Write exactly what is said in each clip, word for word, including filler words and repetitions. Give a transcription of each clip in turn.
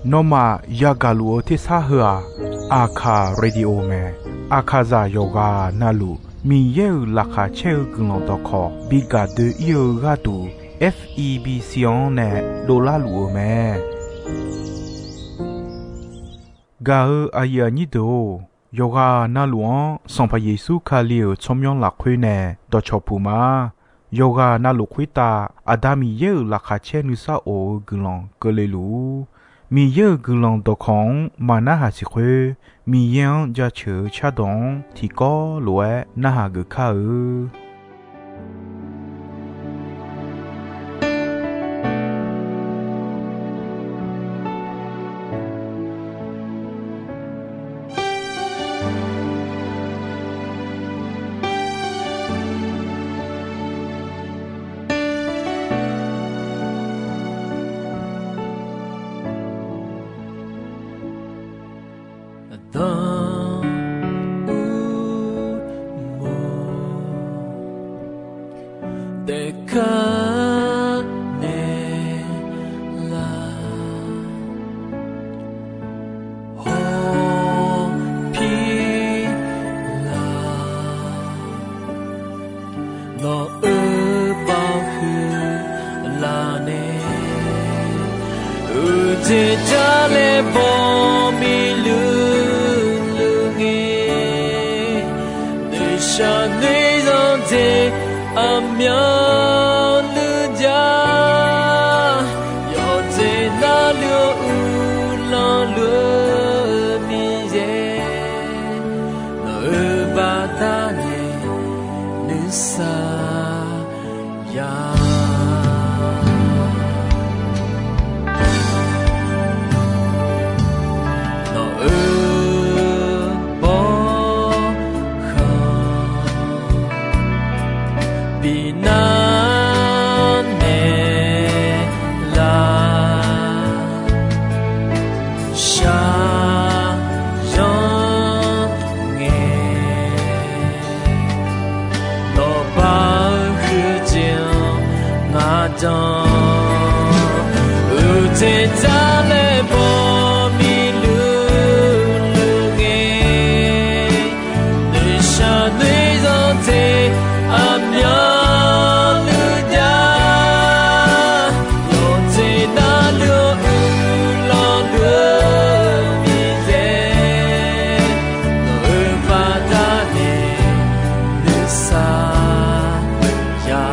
Nawmaf yagaq luf-eu tersar heu-aq, Aqkaq Radio mae. Aqkaqzaq yawqghaq navluf Miqyaer-euq laqkhaq caer-eu guiqlanq dawqkawq bi gaq doe-ir-eu gharduq, F E B C-anr nae dovlar luf-eu mae. Gaq-eu aqyuif aqnyir deuq-or, yawqghaq navluf-anr Sanqpaq Yeqsur Kali-euq tsawrmyanr lafkhoer nae dawqcawq puq ma. Yawqghaq navluf khoertav Aqda Miqyaer-euq laqkhaq caer nuisar of-eu guiqlanq keuvle luf-ur. Miqyaer-euq guiqlanq dawqkawq-anr maqnarhaq siq khoer, Miqyaer-anr jaceuq-eu cardawq-anr tiqkawv lof-aer narhaq geuf kar-eu. Aqda Uqmov taef kar naeq laf, hawpir laf, nawq-euq baoq huiq laf nae, uqteq jar laer baw miqluf luf ngae, noeqshaq noeq zanqdzae aqmyanluf jar, yawqjeq navluf-eu uqlanq luf-eu Miqyaer, nawq-euq baqdanae nuisar ya. Nawq-euq bawrkhanq bi nar naeq laf, shaqzanr ngae, nawq baq-eu huiqdzaeq-anr ngaq danq, uqteq jar laer baw miqluf luf ngae, noeqshaq noeq zanqdzae aqmyanluf jar, yawqjeq navluf-eu uqlanq luf-eu Miqyaer, nawq-euq baqdanae nuisar ya.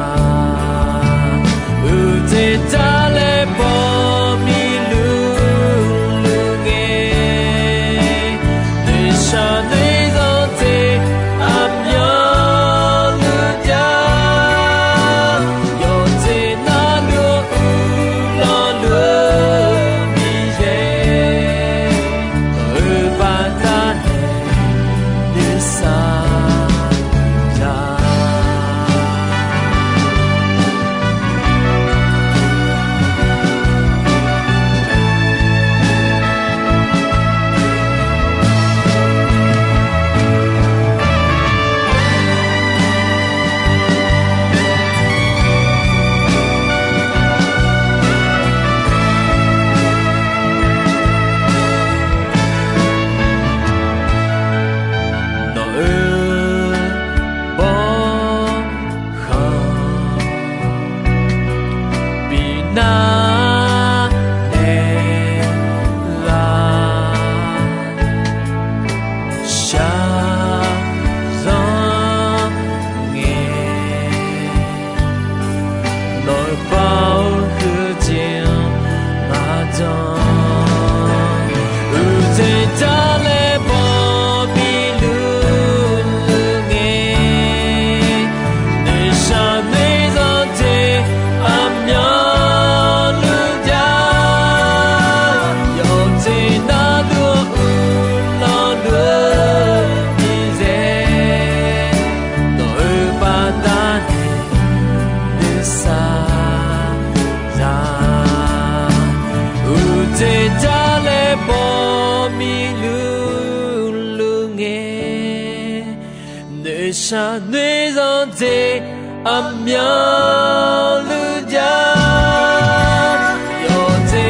Uqteq jar laer baw miqluf luf ngae, noeqshaq noeq zanqdzae aqmyanluf jar, yawqjeq navluf-eu uqlanq luf-eu Miqyaer, nawq-euq baqdanae nuisar ya. Nawq-euq bawrkhanq bi nar naeq laf, shaqzanr ngae, nawq-euq baq-eu huiqdzaeq-anr ngaq danq, uqteq jar laer baw miqluf luf ngae, noeqshaq noeq zanqdzae aqmyanluf jar, yawqjeq navluf-eu uqlanq luf-eu Miqyaer, nawq-euq baqdanae nuisar ya. Uqteq jar laer baw miqluf luf ngae, noeqshaq noeq zanqdzae aqmyanluf jar, yawqjeq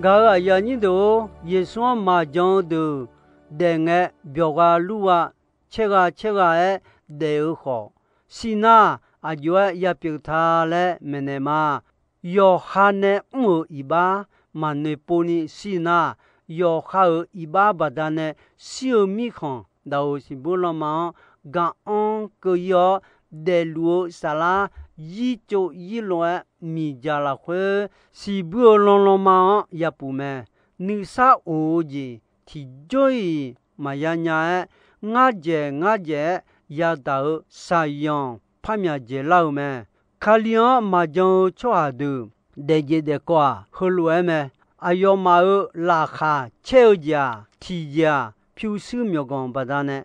Gaq-euq aqyuif aqnyir deuq-or, Yeqsur-anr maqjan-eu deuq daef ngae, byawq gha lur gha, caer gha caer gha-aer daef-eu khawf, shir nar, aqjox-aer ya pyeuf ta laer maeqnaeq ma. Yawqha nae mr-euq iqbax maqnoeq pov ni shir nar, yawqha-euq iqbax baqdanae shir-eu mirkhanq, daq-euq siqbuir lanma-anr gaq-anr keuv-ir-awr, daefluf-eu saflar yir tsov yir lof-aer miqdzaq lafkhoer, siqbuir-eu lanlanma anr yapuf mae. Nuisar of-eu jeq tiqjawr-iq maqya nya-aer, ngar dzaeq ngar dzaeq-aer yadaq-eu shaqyanq par myaq dzaeqlar-eu mae. Kali-anr maqjan-eu tsawrhaq deuq daefjeq daefkawv-aq, heulof-aer mae. Aqyawfmaf-euq laqkhaq caer-eu jeq-aq, tiqjeq-aq, pyurshuir myawqganq baqdanae,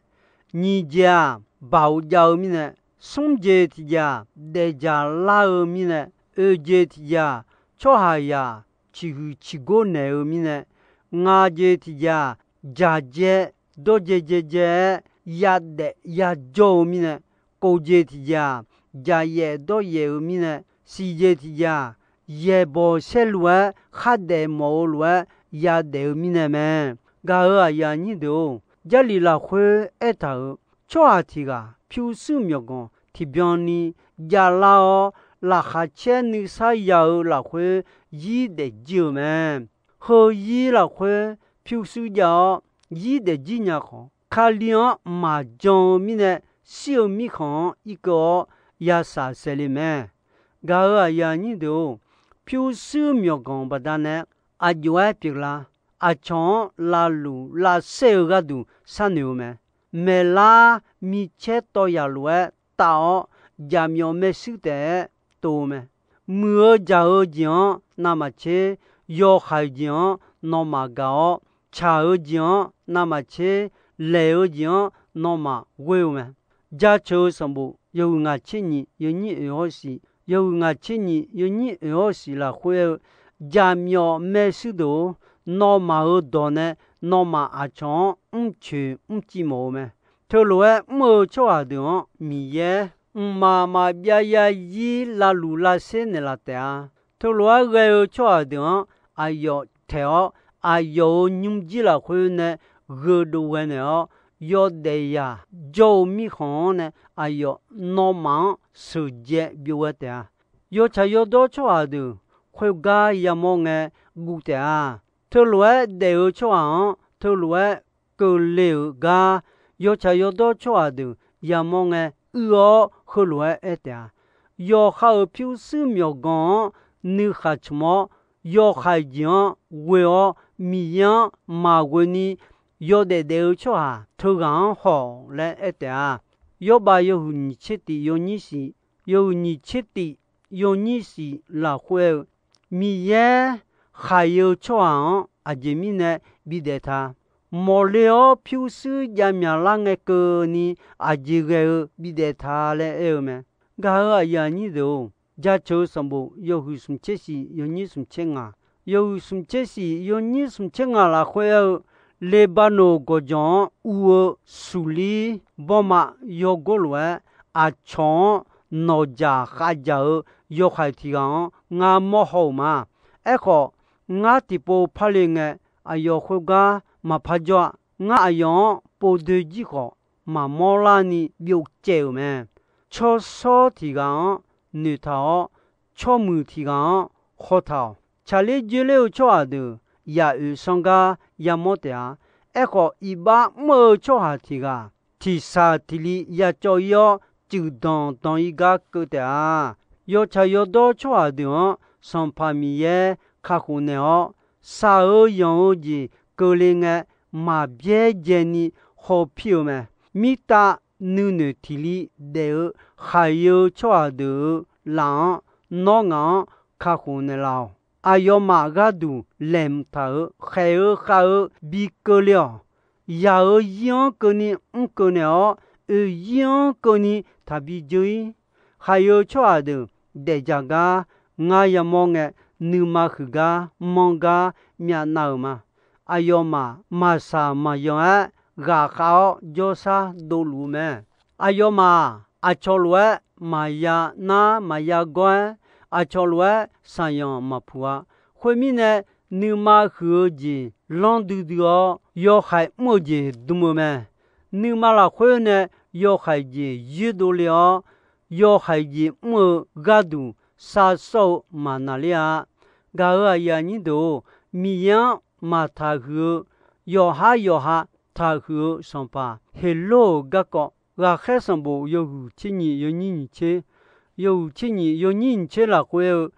nyiq jeq-aq, baoq jav-eu mirnae, smr jeq tiqjeq-aq, daefdzaq lar-eu mirnae, oeq jeq tiqjeq-aq, tsawrhaqzaq ciqhuiq ciqgor naeq-eu mirnae, ngaq jeq tiqjeq-aq, dzaqdzae dawrdzae dzaedzae-aer yadaef yajawr-eu mirnae, kov jeq tiqjeq-aq, dzaqyaef dawryaef-eu mirnae, siq jeq tiqjeq-aq, yaeqbawq saerlu-aer khardaef mawf-eu lof-aer yadaef-eu mirnae mae. Gaq-euq aqyuif aqnyir deuq-or, Jarlif lafkhoer aertaq-euq tsawrhaq tiq ghaq pyurshuir myawqganq tiqbyan ni javlar-awr, laqkhaq caer nuisar ya-eu lafkhoer zir daefjir-eu mae. Heuzir lafkhoer pyurshuir jav-awr zir daefjir nya khawf, Kali-anr maqjan-eu mirnae shir-eu mirkhanq-anr irkeuv-awr yashaq saeqle mae. Gaq-euq aqyuif aqnyir deuq-or, pyurshuir myawqganq baqdanae aqjox-aer pyeuflar. Aqcawq-anr lavluf lavsaer-eu gharduq sharnoeq-eu mae. Maeqlar micaer tawv yaq lof-aer taf-awr, jaqmyawf maershuir taef-aer tov-eu mae. Muiq-eu jaq-eu jeq-anr navmaqtser, yawhaiq jeq-anr nawmaf gaq-awr, tsaq-eu jeq-anr navmaqtser, laeq-eu jeq-anr nawmaf ghoer-eu mae. Jaceuq-eu sanqbof yawhuiq ngaq tser nyiq yawnyir oeq hawr siq, yawhuiq ngaq tser nyiq yawnyir oeq hawr siq lafkhoer-eu, jaqmyawf maershuir deuq-or, nawmaf-euq dawq nae nawmaf aqcawq-anr mrcoeq mrciv mawf-eu mae. Teulof-aer mr-eu tsawrhaq deuq-anr Miqyaer mqmaq maqbyav zarzir lavluf lavsaer naeqlaf taef-a. Teulof-aer ghae-eu tsawrhaq deuq-anr aqyawf taeq-awr, aqyawf-euq nymrjir lafkhoer nae gheudov ghae naeq-awr, yawdaef yaq jawr-eu mirkhanq-anr nae aqyawf nawmaf-anr sheuqdzae byov ghae taef-a. Yawtsaq yawdawr tsawrhaq deuq khoergar yamawr ngae guv taef-a. Teulof-aer daef-eu tsawrhaq-anr teulof-aer keuvle-euq gar, yawtsaq yawdawr tsawrhaq deuq yamawr ngae uir-awr heulof-aer aer taef-a. Yawqha-euq pyurshuir myawqganq-anr nuikhaq tsmq-awr, yawhaiq jeq-anr ghoe-awr, Miqyaer-anr maqghoe ni yawdaef daef-eu tsawrhaq teughaq-anr haw laer aer taef-a. Yawrbav yawhuiq nyiq tser tif yawnyir siq, yawhuiq nyiq tser tif yawnyir siq lafkhoer-eu, Miqyaer khaiq-eu tsawrhaq-anr aqjeq mirnae bidaef ta. Mawqle-awr pyurshuir javmyaq lar ngae keuvni aqjeq ghae-eu bidaef ta laer aer-eu mae. Gaq-euq aqyuif aqnyir deuq-or, jaceuq-eu sanqbof yawhuiq smq tser siq yawnyir smq tser ngaq, yawhuiq smq tser siq yawnyir smq tser ngaq lafkhoer aer-eu, Leqbanoq gawqjawq-anr uv-eu suqlir bawrma yawgor lof-aer, aqcawq-anr nawqjaq khavjaq-eu yawhaiq tiq ghaq-anr ngar mawrhaw-euq ma. Aerkhawf, ngar tiqpov parle ngae, aqyawf khoergar maqpar jawr-a. Ngar aqyawf-anr povdoe jir khawf, maqmawr larni byovcaev-euq mae. Tsawrshawr tiq ghaq-anr noeqtaq-awr, tsawrmuiq tiq ghaq-anr hawtaq-awq. Tsaqler dzoerler-eu tsawrhaq deuq yaq oeq sanr gar yamawr taef-a. Aerkhawf, iqbax mr-eu tsawrhaq tiq ghaq tiqshaq tiq li yacawv-ir-awr, cuif danq danq-ir gar keuv taef-a. Yawtsaq yawdawr tsawrhaq deuq-anr Sanqpaq Miqyaer kakhof naeq-awr, shaq-eu yanq-eu jeq keuvle ngae, maqbyaer dzaeni hawpir-euq mae. Mirtav nuinoeq tiq li daef-eu khaqyae-eu tsawrhaq deuq-euq laf-anr nawr ngaq-anr kakhof naeqlaf-awq. Aqyawfmaf gharduq laeqhmq taq-euq khaeq-eu khav-eu bi keuvle-awq. Yaq-euq zir-anr keuvni mr keuv naeq-awr, oeq zir-anr keuvni taqbi dzeur-ir. Khaqyae-eu tsawrhaq deuq daefdzaq gar ngar yamawr ngae, nuima huiqgar manr gar myavnav-euq ma. Aqyawfmaf maqshaq maqyan-aer ghaqkhav-awr jawrshar dovluf-eu mae. Aqyawfmaf-aq, aqcawq lof-aer maqya nar maqya gawr-aer, aqcawq lof-aer shaqyanq maqpuq-a. Khoermirnae, nuima huiq-eu jeq lanr duidui-awr, yawhaiq mr-eu jeq dm-eu mae. Nuima lafkhoer nae yawhaiq jeq yoerdov le-awr, yawhaiq jeq mr-eu gharduq sar sawr-eu maqnaqler-a. Gaq-euq aqyuif aqnyir deuq-or, Miqyaer-anr maqtaqhuiq-eu, yawqhar yawqha taqhuiq-eu sanqpaq Heqlor-euq garkawv, Ghaqkhaer sanqbof yawhuiq tser nyiq yawnyir nyiq tser, yawhuiq tser nyiq yawnyir nyiq tser lafkhoer-eu,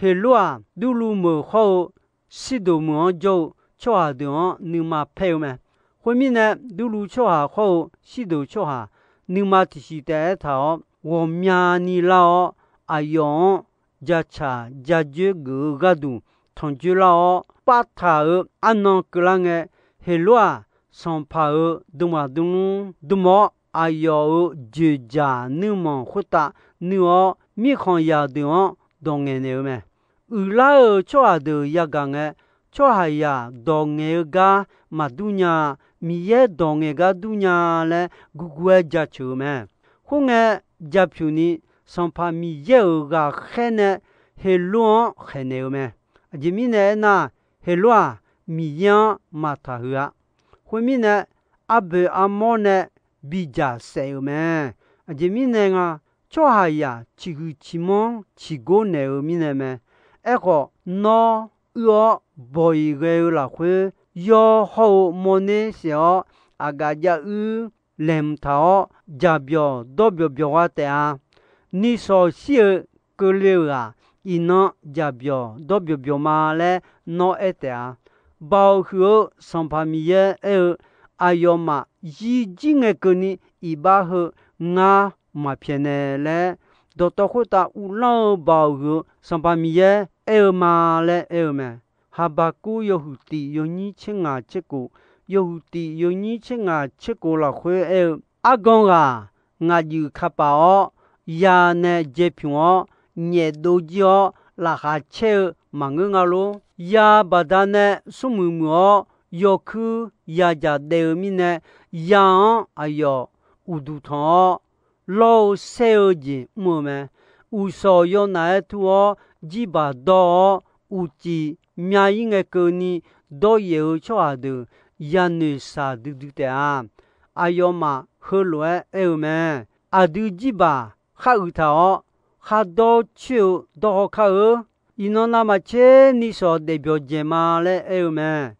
Heqlor-aq, durluv meuq hawr-eu Sirdoq meuq-anr jawr-eu tsawrhaq deuq-anr nuima paer-eu mae. Khoermirnae, durluv tsawrhaq hawr-eu Sirdoq tsawrhaq nuima tiqsiq taef-aer taq-awr, ghawqmyani lar-awr, aqyawf-anr jatsaq jajoer geuf-eu gharduq tanqjoer lar-awr, partaq-euq arnan keuvlar ngae, Heqlor-aq, sanqpaq-euq dmghaq dmlmr dm-awr, aqyawf-euq joeqjaq nuirmanq khoertav nuir-awr, mirkhanqzaq deuq-anr dawq ngaeq naeq-eu mae. Uiqlar-euq tsawrhaq deuq yagaq ngae, tsawrhaqzaq dawq ngaeq-eu gar maqdur nya-a, Miqyaer dawq ngaeq gar dur nya laer gurgur-aer jaceuq-eu mae. Khoerngae, jaqpyuq ni Sanqpaq Miqyaer-euq ghaqkhaer nae Heqlor-anr khaeqnaeq-eu mae. Aqjeq mirnae aernar, Heqlor-aq, Miqyaer-anr maqtaqhuiq-a. Khoermirnae, arboeq armawr nae bidzaq saef-euq mae. Aqjeq mirnae nga, tsawrhaqzaq ciqhuiq ciqmanr ciqgor naeq-eu mirnae mae. Aerkhawf, nawr uir-awr bawq-iq ghae-eu lafkhoer, yawr hawr-eu mawrner saef-awr, aqgaf jav uir laeqhmq taq-awr, jaqbyawq dawrbyawq byawq gha taef-a. Nishawq shir-eu keuvle-euq-aq, iqnan jaqbyawq dawrbyawq byawq ma laer nawr aer taef-a. Baoq huiq-eu Sanqpaq Miqyaer aer-eu, aqyawfmaf zirjir ngae keuvni iqbax heu ngar maqpyaeqnaeq laer, dawqtawv khoertav uvlanr-eu baoq huiq-eu Sanqpaq Miqyaer aer-eu ma laer aer-eu mae. Haqbaqkuv yawhuiq tiq yawnyir tser ngaq tser kof, yawhuiq tiq yawnyir tser ngaq tser kof lafkhoer aer-eu, argan ghaq ngaq juif kapaf-awr, ya nae jae pyuq-awr, nyaef dov jir-awr, laqkhaq caer-eu maqngeur nga lor. Ya baqdanae smrmuiq muiq-awr, yawkuir ya jaq daef-eu mirnae, ya-anr aqyawf uqduq tanq-awr, lawr-eu saer-eu jeq mr-eu mae. Uqshawq yawnaf-aer tur-awr, jirbaq dawr-awr, uqcif myav-ir ngae keuvni dawryaef-eu tsawrhaq deuq yanoeq shaq duidui taef-a. Aqyawfmaf heulof-aer aer-eu mae. Aqdui jirbaq khar uiq taq-awr, khardawr coer-eu dawr haw kar-eur. Iqnan navmaqtser nishawq daefbyawq dzaeq ma laer aer-eu mae.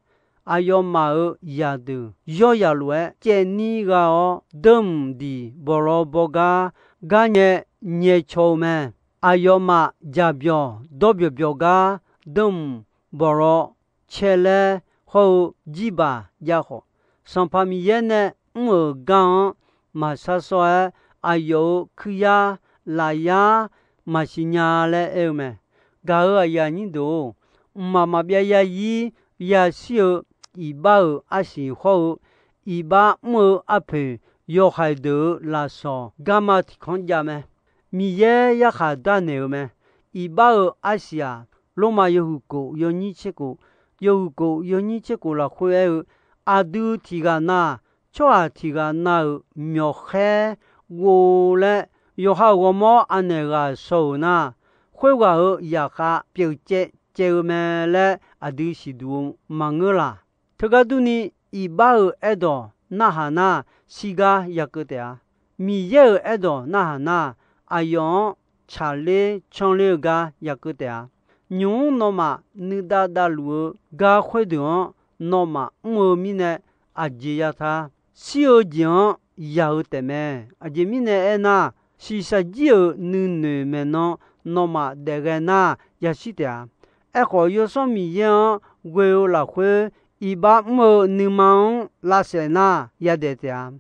Aqyawfmaf-euq zaqdeuq yawryaq lof-aer caevnir gha-awr, deuqmq diq bawqlaw baw gar, garnyae nyaecaw-eu mae. Aqyawfmaf jaqbyawq dawrbyawq byawq gar, deuqmq bawqlaw cae laer hawr-eu jirbaq jav khawf, Sanqpaq Miqyaer nae mr-euq gar-anr maqshar shawr-aer, aqyawf-euq kuiryar lafyar maqsiq nya laer aer-eu mae. Gaq-euq aqyuif aqnyir deuq-or, mqmaq maqbyav yazir yashir-eu iqbax-euq arsiq hawr-eu, iqbax mr-eu arpoeq yawhaiq deuq-euq lafsawq garma tiq kanr jav mae. Miqyaer yarkhaq darnaeq-eu mae. Iqbax-euq arsiq-aq, Lormav yawhuiq kof yawnyir tser kof, yawhuiq kof yawnyir tser kof lafkhoer aer-eu, aqdui tiq ghaq na, tsawrhaq tiq ghaq na-euq myawqkhaer ghov laer, yawqha-euq ghawrmawr anaeq ghaq shaw-euq nar, khoerghaq-euq zaqkhav pyeuf caev caev-eu mae laer aqdui siqduq-eu maqngeur laq. Teugar durni, iqbax-euq aerdawq narhaq nar, shirgar yakeuv taef-a. Miqyaer-euq aerdawq narhaq nar, aqyawf-anr tsaqler canler-eu gar yakeuv taef-a. Nymq-mr nawmaf nuidav davluf-eu gar khoerdeuq-anr nawmaf mr-eu mirnae, aqjeq yata. Shir-eu jeq-anr yaq-eu taefmae. Aqjeq mirnae aernar, shiqshaq jir-euq nuinoeq maeqnan nawmaf daefghae nar, yashir taef-a. Aerkhawf, Yawsanr Miqyaer-anr ghoe-eu lafkhoer iqbax mr-eu nuima-anr lavsaef nar, yadaef taef-a.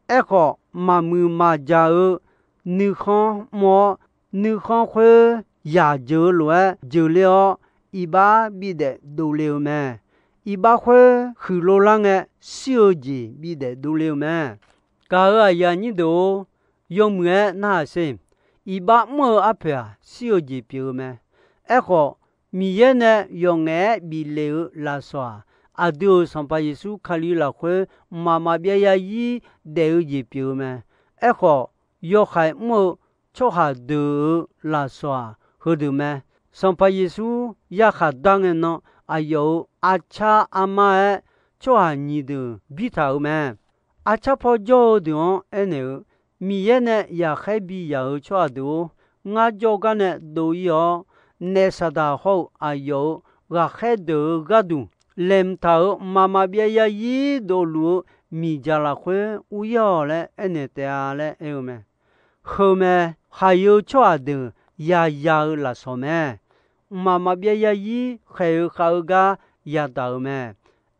Aerkhawf, maqmuiq maqjaq-eu nuikhanr mr-awr, nuikhanr khoer yaq jeuq-eu lof-aer jeuqler-awr, iqbax bidaef dovle-eu mae. Iqbax khoer huiqlov lar ngae, shir-eu jeq bidaef dovle-eu mae. Gaq-euq aqyuif aqnyir deuq-or, yawmuiq-aer narhaq sher. Iqbax mr-eu arpoeq-aq, shir-eu jeq pyeuf-eu mae. Aerkhawf, Miqyaer nae yawqngaef-aer bif lef-eu lafsawq-aq, aqdui-euq Sanqpaq Yeqsur Kali lafkhoer mqmaq maqbyav yazir daef-eu jeq pyeuf-eu mae. Aerkhawf, yawhaiq mr-eu tsawrhaq deuq-euq lafsawq-aq, heudeuq mae. Sanqpaq Yeqsur yarkhaq dar ngae nan, aqyawf-euq arcar armar-aer tsawrhaq nyiq deuq birtaq-euq mae. Arcar paw jawr-eu deuq-anr aernaeq-eu, Miqyaer nae yaqkhaer bi yaq-euq tsawrhaq deuq-or, ngar jawrgar nae dov-ir-awr, naef Saqdaq hawr-eu aqyawf-euq ghaqkhaer deuq-euq gharduq laeqhmq taq-euq mqmaq maqbyav zarzir dovluf-eu miqdzaq lafkhoer ur-ir-awq laer aernaeq taef-a laer aer-eu mae. Heu mae, khaqyeu tsawrhaq deuq yaya-eu lafsawq mae. Mqmaq maqbyav zarzir khaeq-eu khav-eu gar yadaq-euq mae.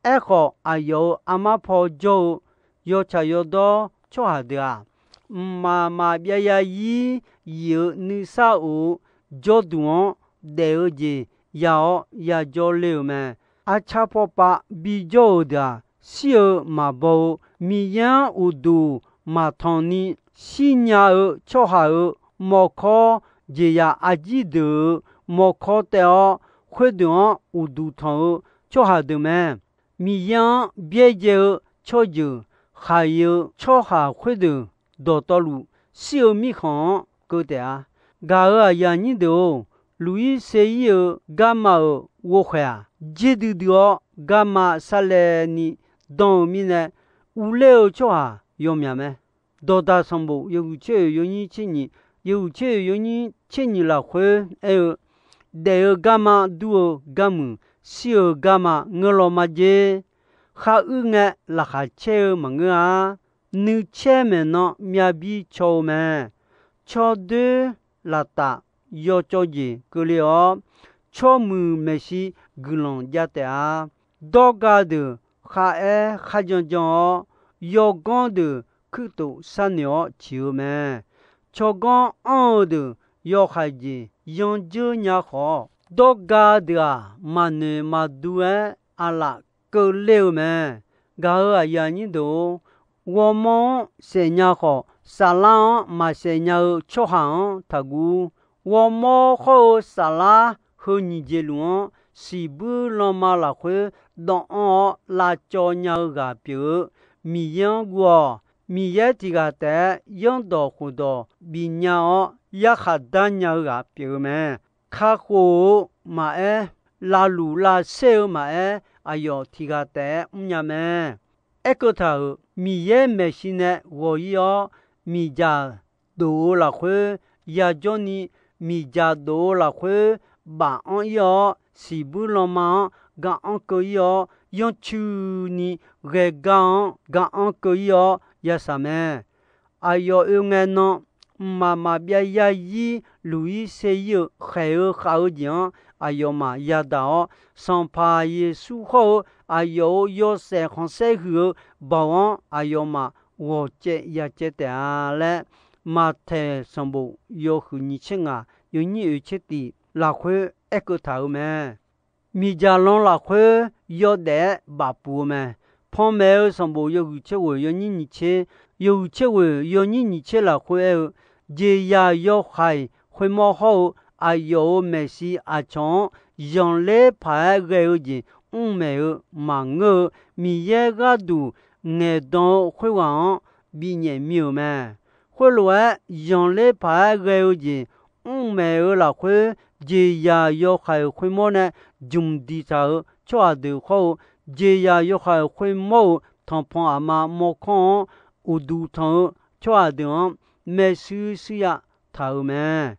Aerkhawf, aqyawf-euq armar paw jawr-eu yawtsaq yawdawr tsawrhaq deuq-aq, mqmaq maqbyav zarzir yif-eu nuisar of-eu jawrduq-anr daef-eu jeq ya-awr yajawr ler-euq mae. Arcar paw pav bijawr-euq deuq-aq, shir-eu maqbaw-eu Miqyaer-anr uqduq maqtanq ni shirnya-eu tsawrhaq-euq mawrkawr jeqzaq arjir deuq-euq mawrkawr taev-awr, khoerdeuq-anr uqduq tanq-eu tsawrhaq deuq mae. Miqyaer-anr byaerdzae-eu tsawrjeuq khaqyeu tsawrhaq khoerdeuq dawqtawvluf shir-eu mirkhanq-anr keuv taef-a. Gaq-euq aqyuif aqnyir deuq-or, luq-ir ser-ir-eu garma-euq ghovkhaeq-aq, jer duidui-awr garma sarlaevni dan-eu mirnae, uvler-eu tsawrhaq yawmyaq mae. Dawqdaq sanqbof yawhuiq tser oeq yawnyir tser nyiq, yawhuiq tser oeq yawnyir tser nyiq lafkhoer aer-eu, daef-eu garma dur-eu garmuiq, shir-eu garma ngeur law ma jer. Khar uir ngae, laqkhaq caer-eu maqngeur-a. Nuicaer maeqnan myavbir caw-eu mae. Tsawrdoer laqtaf yawcawv jeq keuvle-awr, tsawrmuiq maeqshi guiqlanq jav taef-a. Dawrga deuq kharaer kharjan jan-awr, yawganr deuq kuirtof sharnoeq-awr ciq-eu mae. Tsawrganr anr-eu deuq yawhaiq jeq yandzeur nya khawf, dawrga deuq-aq, maqnoeq maqdur-aer aqlaf keuvler-eu mae. Gaq-euq aqyuif aqnyir deuq-or, ghawrmawr-anr saef nya khawf, saflar-anr maqsaef nya-eu tsawrhaq-anr taqguv. Ghawrmawr hawr-eu saflar heu nyiq jeq luf-anr, siqbuir lanma lafkhoer dawvanr-awr lavcawv nya-eu ghaq pyeuf-eu Miqyaer-anr guv-awq. Miqyaer tiq ghaq taef-aer yanrdawq khofdawq bifnya-awr, yarkhaq dar nya-eu ghaq pyeuf-eu mae. Kakhof-eu maqaer, lavluq lavser-eu maqaer, aqyawf tiq ghaq taef-aer mrnya mae. Aerkeuv taq-euq Miqyaer maeqshi nae ghawq-ir-awr, miqdzaq dof-eu lafkhoer yajawr ni, miqdzaq dof-eu lafkhoer baf anr-ir-awr, siqbuir lanma-anr ga anr keuv-ir-awr, yanrcuini ghae gar-anr ga anr keuv-ir-awr yashaq mae. Aqyawf oe ngae nan, mqmaq maqbyav yarzir luq-ir ser-ir-eu khaeq-eu khav-eu jeq-anr aqyawfmaf yadaq-awr, Sanqpaq Yeqsur hawr-eu aqyawf-euq yawshaef khanqsaer huiq-eu baoq-anr aqyawfmaf ghawqcaev yacaev taef-a laer, Maqtaeq sanqbof yawhuiq nyiq tser ngaq yawnyir oeq tser tiq lafkhoer aerkeuv taq-euq mae. Miqdzaq lan lafkhoer yawdaef-aer bafpuq-eu mae. Panmaeq-eu sanqbof yawhuiq tser ghoeq yawnyir nyiq tser, yawhuiq tser ghoeq yawnyir nyiq tser lafkhoer aer-eu, jeqzaq yawhaiq khoermawr hawr-eu aqyawf-euq maeqshi aqcawq-anr zanqler paq-aer ghae-eu jeq mrmaeq-eu maqngeur-eu, Miqyaer gharduq ngaeqdan-eu khoerghaq-anr binyaef mir-euq mae. Khoerlof-aer zanqler paq-aer ghae-eu jeq mrmaeq-eu lafkhoer, jeqzaq yawhaiq khoermawr nae jmq diqtaq-euq tsawrhaq deuq hawr-eu, jeqzaq yawhaiq khoermawr-euq tanqpanq aqma mawrkawr-anr uqduq tanq-eu tsawrhaq deuq-anr maershuir shuir ya taq-euq mae.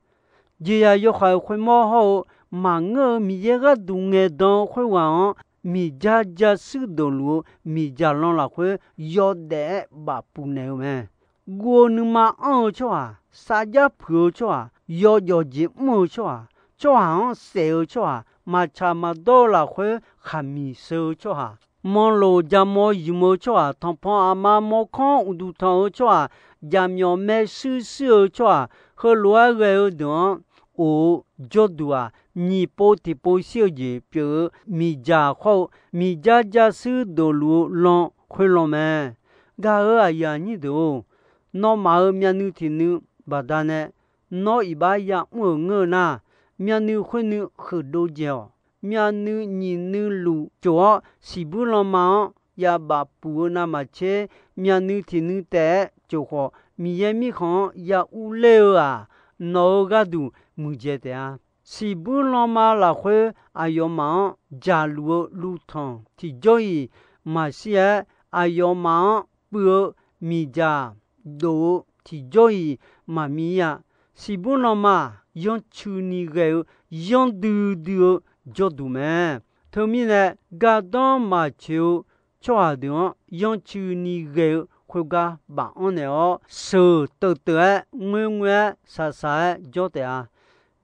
Jeqzaq yawhaiq khoermawr hawr-eu maqngeur-eu Miqyaer gharduq ngaeqdan-eu khoerghaq-anr, miqdzar jarshuir dofluf-eu miqdzaq lan lafkhoer yawdaef-aer bafpuq naeq-eu mae. Guv-eu nuima anr-eu tsawrhaq, sarjar puiq-eu tsawrhaq, yawjawf jeq mr-eu tsawrhaq, tsawrhaq-anr saef-eu tsawrhaq, maqtsaq maqdawr-eu lafkhoer khaqmiq sheu-eu tsawrhaq, manloq jamaw ymq-eu tsawrhaq, tanqpanq aqma mawrkawr-anr uqduq tanq-eu tsawrhaq, jaqmyawf maershuir shuir-eu tsawrhaq, heulof-aer ghae-eu deuq-anr of-eu jawrduq-aq, nyiq pov tiqpov shir-eu jeq pyeuf-eu miqdzaq hawr-eu miqdzar jarshuir dofluf-eu lan khoerlan mae. Gaq-euq aqyuif aqnyir deuq-or, nawmaf-euq myavnuiv tiqnuiv baqdanae nawr iqbax ya'mr-euq ngeur-eu nar, myavnuiv khoernuiv huiqdov dzaeq-awq. Myavnuiv nyiq nuiv luf cof-awr siqbuir lanma-anr yabaf puq-eu navmaqtser, myavnuiv tiqnuiv taef-aer cof khawf, Miqyaer Mirkhanq-anr ya urler-eu-aq, nawq-euq gharduq muiqdzaeq taef-a. Siqbuir lanma lafkhoer aqyawfmaf-anr jaqluf-eu luvtanq tiqjawr-iq maqshir-aer, aqyawfmaf-anr puiv-eu miqdzaq dof-eu tiqjawr-iq maqmir-a. Siqbuir lanma-aq, yanrcuini ghae-eu yanrdui dui-eu jawrduq mae. Teumirnae, gardanr maqtsoeq-eu tsawrhaq deuq-anr yanrcuini ghae-eu khoergar baf-anr naeq-awr, sheuq teuv teuv-aer ngoer ngoer-aer shaq shaq-aer jawr taef-a.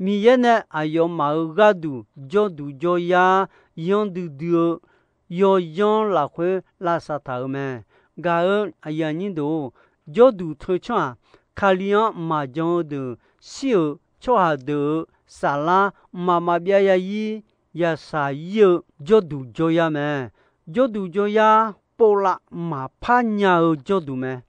Miqyaer nae aqyawfmaf-euq gharduq jawrduq jawryar yanrdui dui-eu yawyanr lafkhoer lavsav taq-euq mae. Gaq-eu aqyuif aqnyir deuq-or, jawrduq teu tsawrhaq, Kali-anr maqjan-eu deuq shir-euq tsawrhaq deuq-euq saflar mqmaq maqbyav ya ir yashaq ir-eu jawrduq jawryar mae. Jawrduq jawryar povlav maqpar nya-eu jawrduq mae.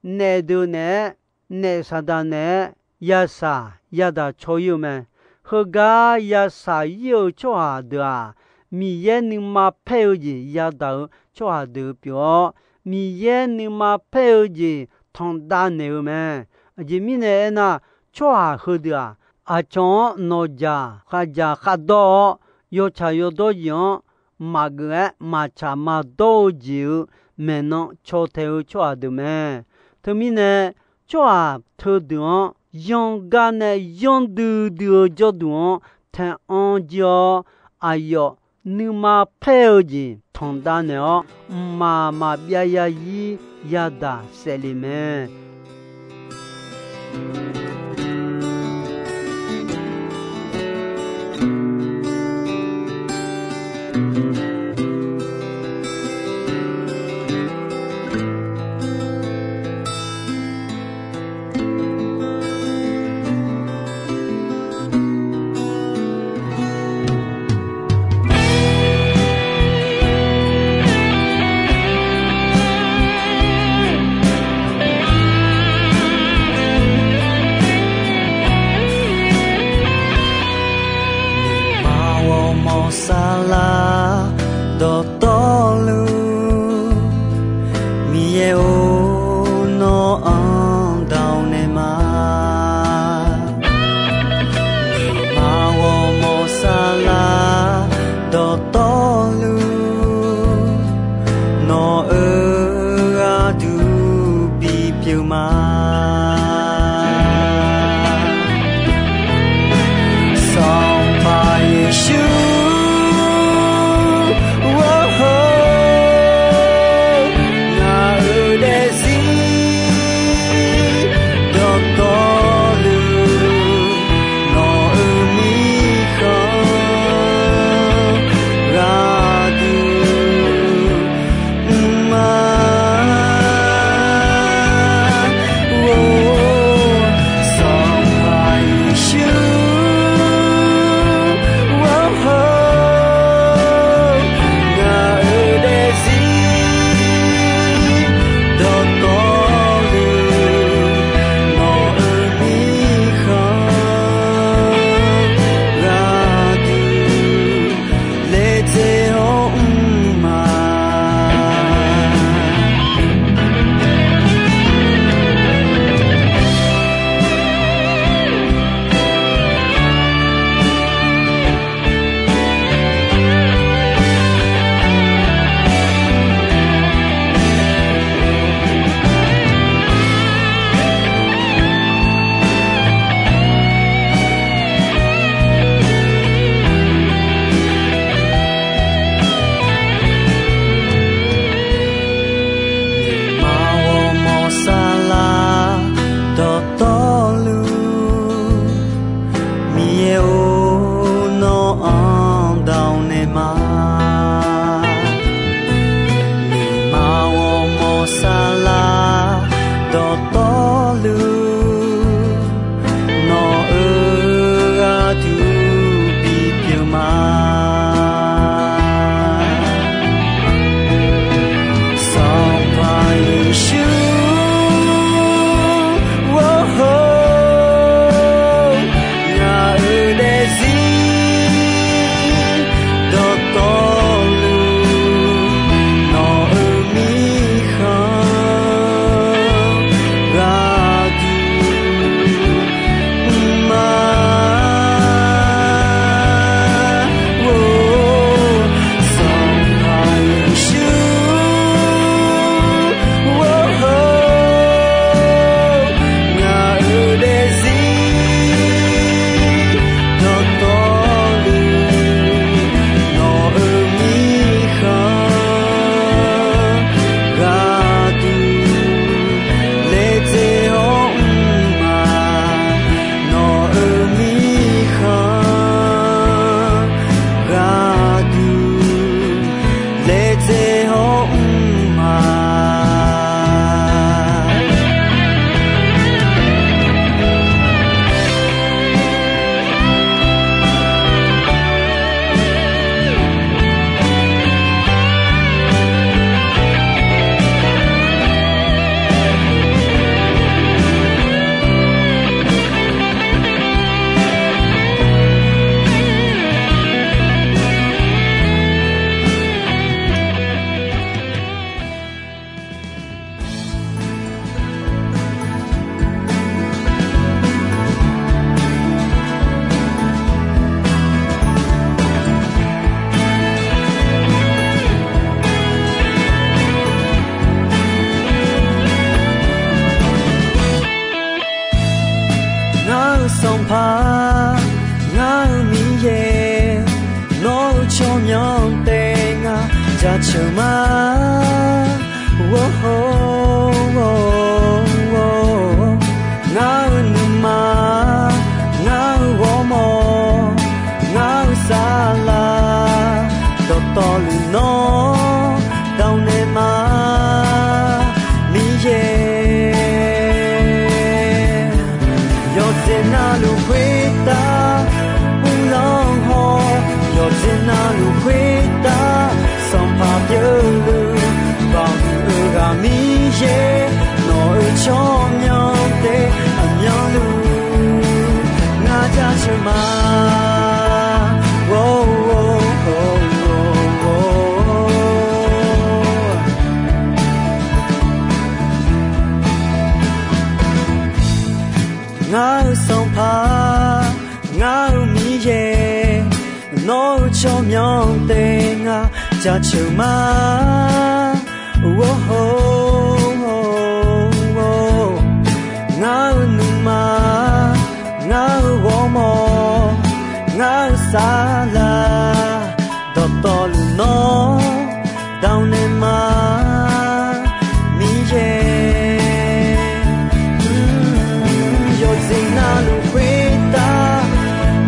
Naef deuq naeq-aer, naef saqdaq naeq-aer yashaq yadaq caw ir-eu mae. Heugar yashaq ir-eu tsawrhaq deuq-aq, Miqyaer nuima paer-eu jeq yadaq-eu tsawrhaq deuq pyeuf-awr, Miqyaer nuima paer-eu jeq tanqdav naeq-eu mae. Aqjeq mirnae aernar, tsawrhaq heudeuq-aq, aqcawq-anr nawqjaq khavjaq khavdawr-awr, yawtsaq yawdawr jeq-anr maqgeuf-aer maqtsaq maqdawr-eu jeq-euq maeqnan caw taeq-eu tsawrhaq deuq mae. Teumirnae, tsawrhaq teudeuq-anr yanr gar nae yanrdui dui-eu jawrduq-anr taeq-anr jir-awr, aqyawf nuima paer-eu jeq tanqdav naeq-awr, mqmaq maqbyav ya ir yadaq saef le mae. ceuq ma, or, ngar-eu nuima, ngar-eu ghawrmawr, ngar-eu saflar, dawqtawvluf nawr dawq naeq ma, Miqyaer. Yawqjeq navluf khoertav uvlanr haw, yawqjeq navluf khoertav sanqpaq pyeufluf, baqhuiq-eu ghaq Miqyaer, nawq-euq tsawrmyanr taef aqmyanluf ngar jaceuq ma, or, ngar-eu sanqpaq, ngar-eu Miqyaer, nawq-euq tsawrmyanr taef ngar jaceuq ma, or, ngar-eu nuima, ngar-eu ghawrmawr, ngar-eu saflar, dawqtawvluf nawr dawq naeq ma, Miqyaer. Yawqjeq navluf khoertav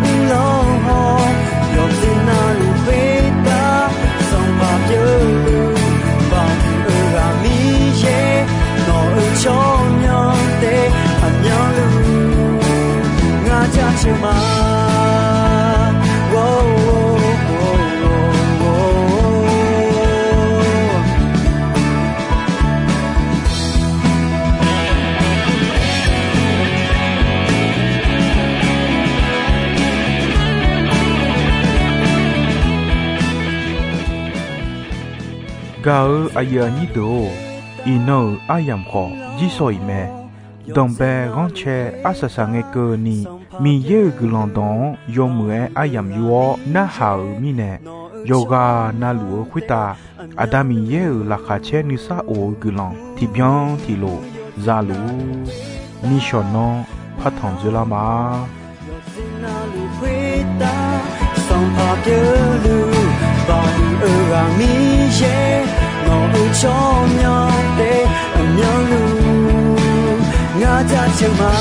uvlanr haw, yawqjeq navluf khoertav sanqpaq pyeufluf, baqhuiq-eu ghaq Miqyaer, nawq-euq tsawrmyanr taef aqmyanluf ngar jaceuq ma, or, Gaq-eu aqyuif aqnyir deuq-or, iqnan-euq aryamq khawf jirshaw-iq mae. Danqbae ghanrcae arsaq saqngae keuvni, Miqyaer-euq guiqlanq dawq-anr yawmuiq-aer aryamq yor-awr narhaq-euq mirnae, yawqghaq navluf-eu khoertav Aqda Miqyaer-euq laqkhaq caer nuisar of-eu guiqlanq tiqbyan tiqlof zaluf-ur. Nishawq nanr partanq dzoerlar ma. Yawqjeq navluf khoertav sanqpaq pyeufluf, baqhuiq-eu ghaq Miqyaer, nawq-euq tsawrmyanr taef aqmyanluf ngar jaceuq ma.